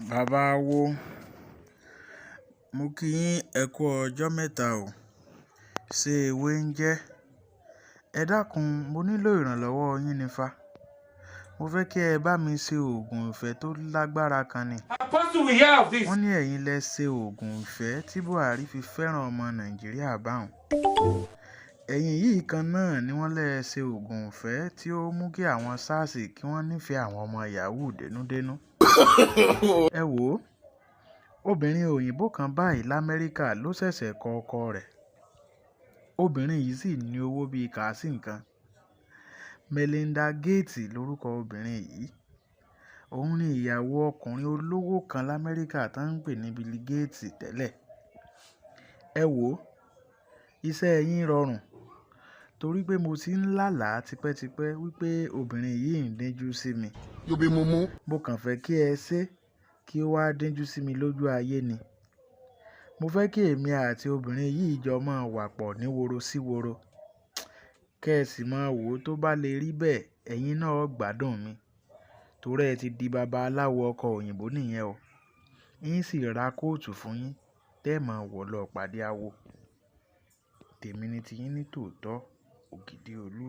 Bàbá wo, mo kí yín, ẹ kú ọjọ́ mẹ́ta o. Ṣé ewé ń jẹ́? Ẹ dákun, mo nílò ìrànlọ́wọ́ yín nífà. Mo fẹ́ kí ẹ bá mi ṣe oògùn ìfẹ́ tó lágbára kan ni. Apostle will hear of this. Wọ́n ní ẹ̀yin lẹ ṣe oògùn ìfẹ́ tí Buhari fi fẹ́ràn ọmọ Nàìjíríà báun. Ẹ̀yin yìí kan náà ni wọ́n lè ṣe oògùn ìfẹ́ tí ó mú kí àwọn SARS kí wọ́n nífẹ̀ẹ́ àwọn ọmọ yahoo dénúdénú. Ẹ wò ó, obìnrin òyìnbó kan báyìí lamẹ́ríkà ló ṣẹ̀ṣẹ̀ kọ ọkọ rẹ̀. Obìnrin yìí sì ní owó bíi kàásì nǹkan. Melinda Gates lorúkọ obìnrin yìí. Òun ni ìyàwó ọkùnrin olówó kan lamẹ́ríkà tó ń pè ní Bill Gates tẹ́lẹ̀. Ẹ wò ó, iṣẹ́ yín rọrùn torí pé mo ti ń lálàá tipẹ́tipẹ́ wípé obìnrin yìí ń díjú sí mi. You be mumu. Mo kàn fẹ́ kí ẹ ṣe kí ó wáá díjú sí mi lójú ayé ni. Mo fẹ́ kí èmi àti obìnrin yìí jọ máa wà pọ̀ ní woro sí woro. Kẹ́ ẹ sì máa wò ó, tó bá lè rí bẹ́ẹ̀, ẹ̀yin náà ó gbádùn mi. Torí ẹ ti di baba aláwo ọkọ òyìnbó nìyẹn o. Yín sì ra kóòtù fún yín tẹ́ ẹ máa wọ̀ lọ pàdé awo. Tèmi ni tiyín ní tòótọ́, Ògìdì Olú.